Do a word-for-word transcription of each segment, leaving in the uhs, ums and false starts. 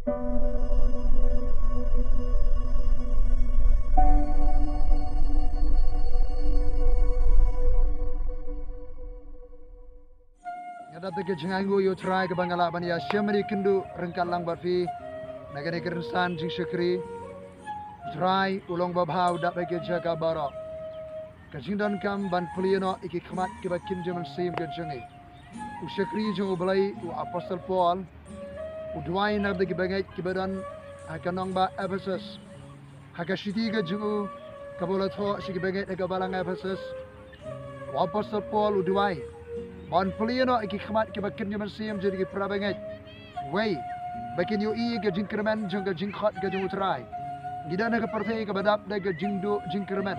Nga dap da ka jingainguh ïa U Trai kaba nga lah ban ïa shemri kynduh ryngkat lang bad phi na kane ka rynsan jingshakri. U Trai u long babha, u dap ha ki jaka baroh. Ka jingdonkam ban plie noh ïa ki khmat kiba kynja mynsiem ka jong ngi. U shakri jong U Blei, u Apostol Paul, u duwai na ki bangeit kiba don ha ka nongbah Ephesus. Ha ka shithi ka jong u kaba u la thoh sha ki bangeit ha ka balang Ephesus, u Apostol Paul u duwai ban plie noh ïa ki khmat kiba kynja mynsiem jong ki para bangeit. Wei, ba kin ïohi ïa ka jingkyrmen jong ka jingkhot ka jong U Trai. Ngi don ha ka pyrthei kaba dap da ka jingduh jingkyrmen.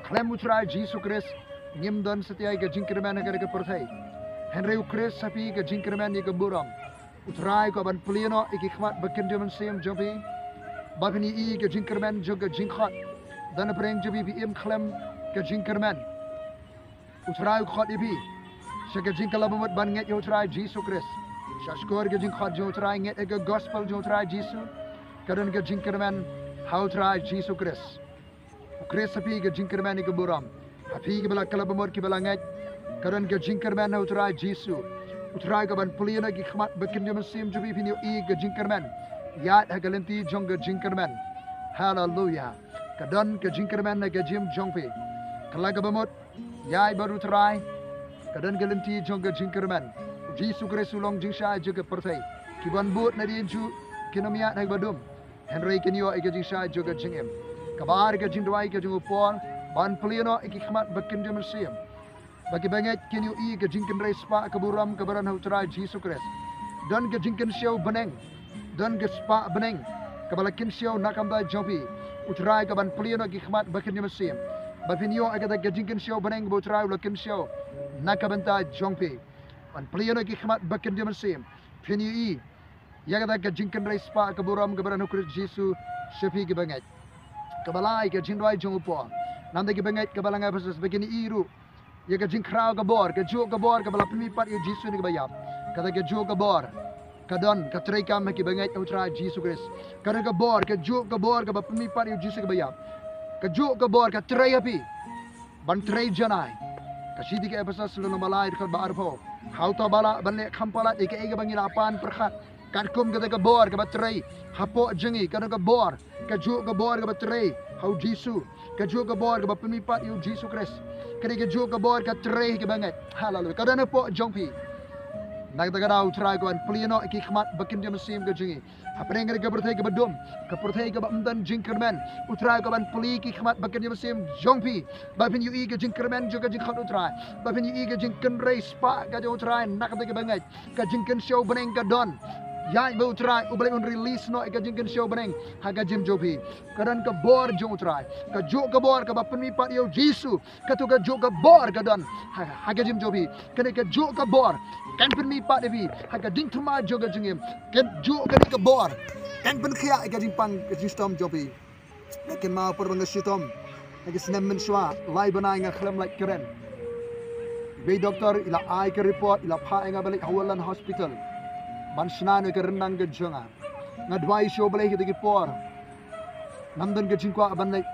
Khlem U Trai Jisu Khrist ngim don satia ïa ka jingkyrmen ha kane ka pyrthei. Hynrei U Khrist ha phi ka jingkyrmen ïa ka burom. U Trai u kwah ban plie noh ïa ki khmat ba kynja mynsiem jong phi, ba phin ïohi ïa ka jingkyrmen jong ka jingkhot. Da na pyrshah jong phi phi im khlem ka jingkyrmen. U Trai u khot ïa phi sha ka jingkylla bamut ban ngeit ïa U Trai Jisu Khrist. Sha shkor ka jingkhot jong U Trai, ngeit ïa ka gospel jong U Trai Jisu, ka don ka jingkyrmen ha U Trai Jisu Khrist. U Khrist ha phi ka jingkyrmen ïa ka burom. Ha phi kiba la kylla bamut, kiba la ngeit, ka don ka jingkyrmen ha U Trai Jisu. U Trai u kwah ban plie noh ïa ki khmat ba kynja mynsiem jong phi, phin ïohi ïa ka jingkyrmen. Ïaid ha ka lynti jong ka jingkyrmen. Haleluya. Ka don ka jingkyrmen ha ka jingim jong phi. Kylla ka bamut, ïaid bad U Trai. Ka don ka lynti jong ka jingkyrmen. U Jisu Khrist u long jingshai jong ka pyrthei. Ki ban bud nadien ju kin ym ïaid ha kaba dum, hynrei kin ïoh ïa ka jingshai jong ka jingim. Kaba ar ka jingduwai ka jong u Paul, ban plie noh ïa ki khmat ba kynja mynsiem, ba ki bangeit kin ïohi ïa ka jingkynrei spah ka burom kaba don ha U Trai Jisu Khrist. Don ka jingkynshew bneng, don ka spah bneng kaba la kynshew na ka bynta jong phi. U Trai u kwah ban plie noh ïa ki khmat ba kynja mynsiem, ba phin ïoh ïa kata ka jingkynshew bneng ba U Trai u la kynshew na ka bynta jong phi. Ban plie noh ïa ki khmat ba kynja mynsiem, phin ïohi ïa kata ka jingkynrei spah ka burom kaba don ha U Khrist Jisu sha phi ki bangeit. Kaba lai ka jingduwai jong u Paul na ka bynta ki bangeit ha ka balang Ephesus, ba kin ïohi ruh ïa ka jingkhraw ka bor, kajuh ka bor kaba la pynmih pat ïa U Jisu na kaba ïap. Kata kajuh ka bor ka don, ka treikam ha ki bangeit ha U Trai Jisu Khrist. Ka don ka bor, kajuh ka bor kaba pynmih pat ïa U Jisu na kaba ïap. Kajuh ka bor ka trei ha phi ban trei janai. Ka shithi ka Ephesus lynnong ba lai dkhot ba arphew. Ha uta ba lah ban leh kham palat ïa kaei kaba ngi la pan pyrkhat, katkum kata ka bor kaba trei hapoh jong ngi. Ka don ka bor, kajuh ka bor kaba trei ha U Jisu, kajuh ka bor kaba pynmih pat ïa U Jisu Khrist. Kane kajuh ka bor ka trei ha ki bangeit. Haleluya. Ka don hapoh jong phi. Na kata ka daw U Trai u kwah ban plie noh ïa ki khmat ba kynja mynsiem ka jong ngi. Hapdeng kane ka pyrthei kaba dum, ka pyrthei kaba ym don jingkyrmen, U Trai u kwah ban plie ïa ki khmat ba kynja mynsiem jong phi, ba phin ïohi ïa ka jingkyrmen jong ka jingkhot U Trai, ba phin ïohi ïa ka jingkynrei spah ka jong U Trai na ka bynta ki bangeit. Ka jingkynshew bneng ka don. Ïaid bad U Trai, U Blei un release noh ïa ka jingkynshew bneng ha ka jingim jong phi. Ka don ka bor jong U Trai, kajuh ka bor kaba pynmih pat ïa U Jisu. Kato kajuh ka bor ka don ha, ha ka jingim jong phi. Kane kajuh ka bor kan pynmih pat ïa phi ha ka jingthymmai jong ka jingim. Kajuh kane ka bor kan pynkhiah ïa ka jingpang, ka jingshitom jong phi. Nga kynmaw por ba nga shitom ha ki snem mynshuwa, lai bnai nga khlem lait kren. Iwei i doktor i la ai ka report, i la phah ïa nga ban leit ha Woodland Hospital ban shna ïa ka ryndang ka jong nga. Nga duwai sha U Blei kita ki por. Ngam don ka jingkwah ban leit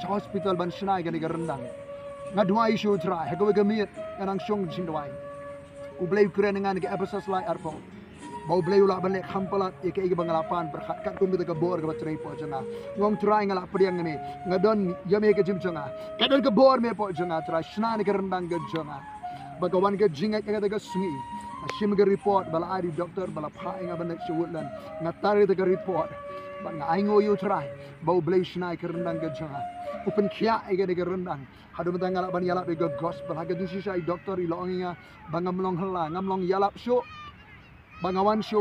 sha hospital ban shna ïa kane ka ryndang. Nga duwai sha U Trai ha kawei ka miet, nga nang shong jingduwai. U Blei u kren ïa nga na ka Ephesus lai arphew, ba U Blei u lah ban leh kham palat ïa kaei kaba nga la pan pyrkhat, katkum kata ka bor kaba trei hapoh jong nga. Nga ong Trai, nga la pdiang ïa me, nga don ïa me ha ka jingim jong nga. Ka don ka bor me hapoh jong nga Trai, shna ïa ka ryndang ka jong nga. Ba ka wan ka jingngeit ha kata ka sngi. Nga shim ka report ba la ai da i doktor ba la phah ïa nga ban leit sha Woodland. Nga tar ïa kata ka report bad nga ainguh ïa U Trai ba U Blei u shna ïa ka ryndang ka jong nga. U pynkhiah ïa kata ka ryndang. Haduh mynta nga lah ban ïalap ïa ka gospel. Ha ka jingshisha i doktor i la ong ïa nga ba ngam long hella, ngam long ïalap shuh. Ba nga wan sha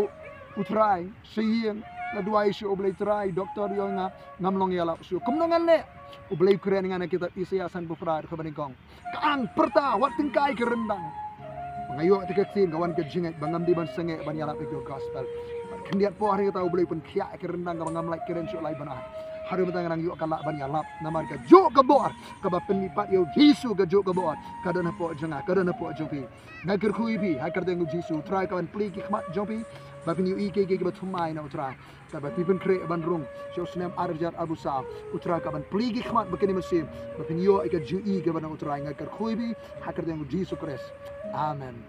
U Trai sha ïing, nga duwai sha U Blei, Trai, doktor i ong ïa nga ngam long ïalap shuh. Kumno ngan leh? U Blei u kren ïa nga na kitab Isaïah sanphew phra dkhot ba nyngkong. Ka ang, pyrta, wat tyngkai ka ryndang. Nga ïoh ïa ka ktien, ka wan ka jingngeit ba ngam dei ban sangeh ban ïalap ïa ka gospel. Khyndiat por ha kata U Blei u pynkhiah ïa ka ryndang kaba ngam lait kren shuh lai bnai. Haduh mynta nga nang ïoh ka lah ban ïalap namar ka juh ka bor kaba pynmihpat ïa u Jisu, ka juh ka bor ka don hapoh jong nga, ka don hapoh jong phi. Nga kyrkhu ïa phi ha ka kyrteng u Jisu, U Trai ka ban plie ki khmat jong phi ba phin ïohi kiei kiei kiba thymmai na U Trai. Kaba phi pynkhreh ban rung sha u snem ar hajar arphew saw, U Trai ka ban plie ki khmat ba kane mynsiem ba phin ïoh ïa ka jingïohi kaba na U Trai. Nga kyrkhu ïa phi ha ka kyrteng u Jisu Khrist. Amen.